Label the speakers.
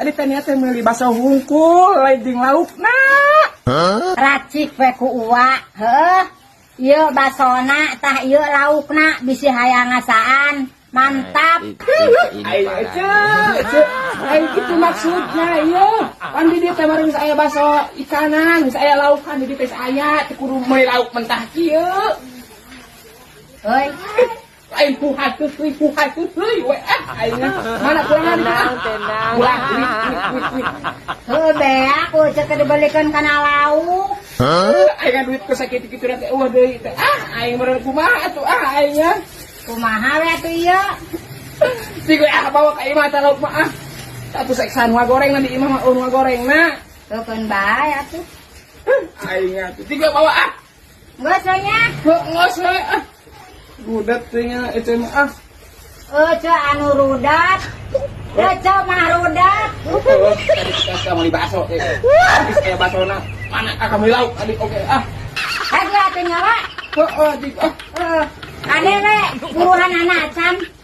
Speaker 1: Tadi teh niat teh meuli baso hungkul, lain jeung laukna.
Speaker 2: Racik we ku uwa, heuh. Ieu basona, tah ieu laukna, bisi hayang ngasaan. Mantap.
Speaker 1: Ayo, Ece, Ece, ayo gitu maksudnya, iya. Pan di dieu teh bareng saya baso ikanan, saya laukan di dieu teh saya, teu kudu meuli lauk mentah kieu.
Speaker 2: Heuy.
Speaker 1: Lain puhat teuy, puhat teuy, we ah aing mana kurangan di ah. Ulah, duit, duit, duit, duit.
Speaker 2: Heuh, beak ku cek dibelikeun kana lauk.
Speaker 1: Aing duit ku sakitu-kitu teh eueuh deui teh. Ah, aing meureun kumaha atuh ah aing nya.
Speaker 2: Kumaha we atuh ieu?
Speaker 1: Tigo ah, bawa ka imah teh lauk mah ah. Satu seksan goreng di imah mah nu gorengna.
Speaker 2: Keun bae atuh.
Speaker 1: Aing atuh tiga bawa ah.
Speaker 2: Geus we nya.
Speaker 1: Heuh, geus we ah. Rudet teh nya eta mah ah.
Speaker 2: Ece anu rudat. Ece mah rudat.
Speaker 1: Oh, tadi kita meuli bakso teh. Habis kayak basona. Mana kakak meuli lauk tadi, oke ah.
Speaker 2: Hayu atuh nyawa.
Speaker 1: Heeh, dik ah.
Speaker 2: Heeh. Kade we buruhan anak can.